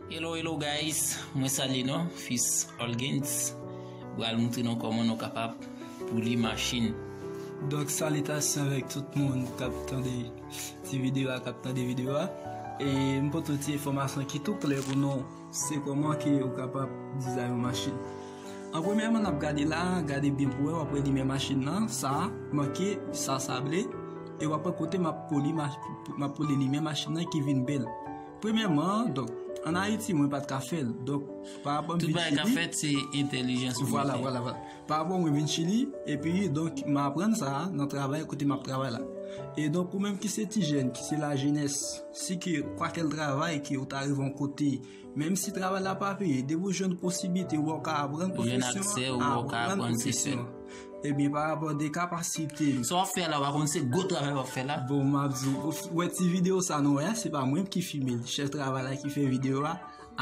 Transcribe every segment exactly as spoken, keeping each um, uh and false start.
Hello, hello guys, mwen salye nou, Fils Olgens. Pral moutre nou kòman nou kapab poli machin. Donk, salitasyon avèk tout moun k ap tande ti videyo a, k ap tande videyo a. E m pote yon ti enfòmasyon ki tou klè pou nou, se kòman ke ou kapab dizay yon machin. An premyèman, n ap gade la, gade byen pou wè, w ap wè limyè machin nan, sa manke, sa sable, e w ap wè kote m ap poli, ma- m ap poli limyè machin nan ki vin bèl. Premyèman, donk, ann Ayiti, mwen pa t ka fè l. Donk, pa rapò m vin Chili. Tout bagay k ap fèt, se entèlijans pou fè. Vwala, vwala, vwala. Pa rapò mwen vin Chili, epi, donk, m aprann sa a nan travay, kote m ap travay la. E donk, ou menm ki se ti jèn, ki se lajenès, si ke kwakèl travay ke ou ta rive yon kote, menm si travay la pa peye, depi ou jwenn posiblite, ou ka aprann pwofesyon an, ou ka aprann pwofesyon an. Ebyen, pa rapò de kapasite m. Sa w ap fè la, w pa konn se gwo travay w ap fè la. Bon, m ap di w, ou wè ti videyo sa nou wè a, se pa mwen ki filme l. Chèf travay la ki fè videyo a.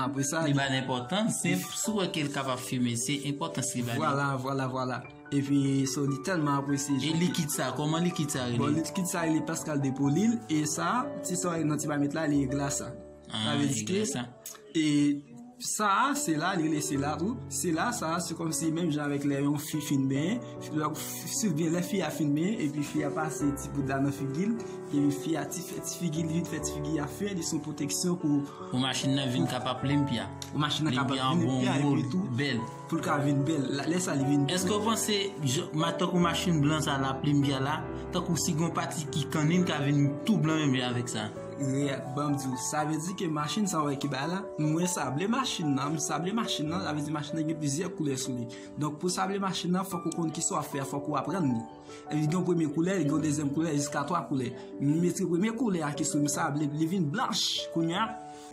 Apre sa, li ba l enpòtans, se si w wè ke l kapab filme, se enpòtans li ba li. Vwala, vwala, vwala. Epi, so, li tèlman apresye. E likid sa, kòman likid sa rele? Bon, likid sa rele Pascal Depolil, e sa, ti sa w wè nan ti mamit la, li egla sa. Sa vle di ke, e sa, se la, li rele se la tou. Se la, sa, se kòmsi menm jan avèk lè yon fi fin benyen, lè fi a fin benyen, epi fi a pase ti poud la nan figi l, epi fi a ti fè ti figi l, vin fè ti figi a fen, li se yon pwoteksyon pou, pou machin nan vin kapab limpya. Pou machin nan kapab vin limpya, epi tou, bèl. Pou l ka vin bèl. Lè sa, li vin bèl. Èske w panse, tankou machin blan sa la, limpya la, tankou si gon pati ki kannin ka vin tou blan menm jan avèk sa? Reyèl, ban m di w, sa vle di ke machin sa w wè ki bay la, mwen sable machin nan, m sable machin nan, sa vle di machin nan gen plizyè koulè sou li. Donk, pou sable machin nan, fòk ou konn kisa w ap fè, fòk ou aprann li. Li gen yon premye koulè, li gen yon dezyèm koulè, jiska twa koulè. M mete premye koulè a ki sou m sable, li vin blanch kounye a.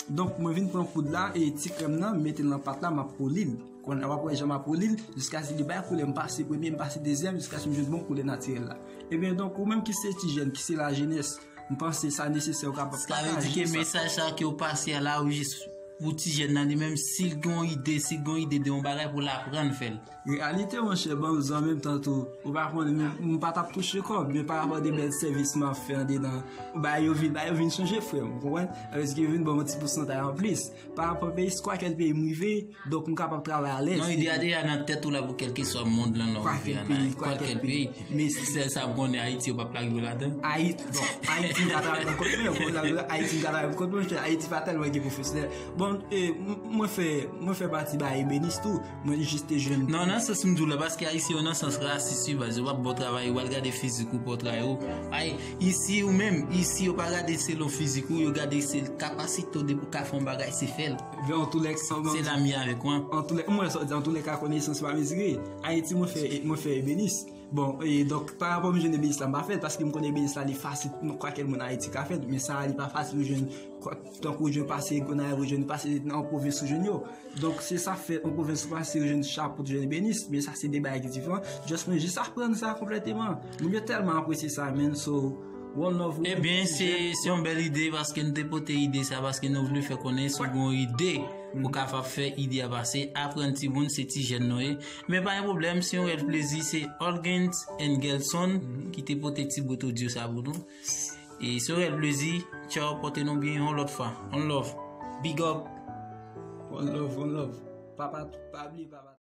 Donk, mwen vin pran poud la e ti krèm nan, m mete l nan pat la, m ap poli l. Kounye a, w ap wè jan m ap poli l, jiskaske li bay koulè, m pase premye, m pase dezyèm, jiskaske m jwenn bon koulè natirèl la. Ebyen, donk, ou menm ki se ti jèn, ki se lajenès, m panse sa nesesè ou kapab pataje sa. Sa vle di ke mesaj sa ke w pase a la, ou jis pou ti jèn nan li menm, si l gen yon ide, si l gen yon ide de yon bagay pou l aprann fè l. Reyalite, monchè, ban m di w an menm tan tou, ou pa konnen, men m pa t ap touche kòb, men pa rapò de bèl sèvis m ap fè andedan, ba yo vin, ba yo vin chanje, frè m, ou konprann? Sa vle di ke yo vin ban m yon ti pousantaj anplis. Pa rapò peyi, kwakèl peyi m rive, donk m kapab travay alèz. Non, ide a deja nan tèt ou la pou kèlkeswa mond lan lè w rive an Ayiti. Kwakèl peyi. Men sèl sa m konnen, Ayiti, yo p ap lage w ladan. Ayiti, bon, Ayiti m ka travay pou kont mwen, Ayiti m ka travay pou kont mwen, Ayiti pa tèlman gen pwofesyonèl. Bon, e, m- mwen fè, mwen fè pati ba ebénist tou, mwen jis te jwenn. Non, nan sans m di w la, paske Ayisyen yo nan sans rasis wi, baz, yo p ap ba w travay, yo pral gade fizik ou, pòtray ou. Ay, isi ou menm, isi yo pa gade selon fizik ou, yo gade se kapasite w depi w ka fè yon bagay, se fè l. Ven an tou lè, se la m ye avèk ou an. An tou lè, mwen sa di, an tou lè ka konesans pa mezire. Ayiti, mwen fè, mwen fè ebénist. Bon, e donk, pa rapò m jwenn ebénist la, m pa fè l, paske m konnen ebénist la, li fasil, non, kwakèl moun Ayiti ka fè l, men sa a, li pa fasil ou jwenn, kwa- tankou ou jwenn pase nan rejyon, pase nan pwovens ou jwenn yo. Donk, se sa k fè, an pwovens ou pase, ou jwenn chapo, ou jwenn ebénist, men sa, se de bagay ki diferan. Just mwen jis aprann sa konplèteman. Moun yo tèlman apresye sa, man, so, one love. Ebyen, se, se yon bèl ide, paske nou te pote ide sa, paske nou vle fè konnen si w gen yon ide, ou kapab fè ide a pase, aprann timoun, se ti jèn nou ye. Men pa gen pwoblèm, se yon rèl plezi, se Olgens and Gelson ki te pote ti bout odyo sa pou nou. E se yon rèl plezi, tchaw, pòte nou byen yon lòt fwa. One love. Big up. One love, one love. Papa, pa bliye papa.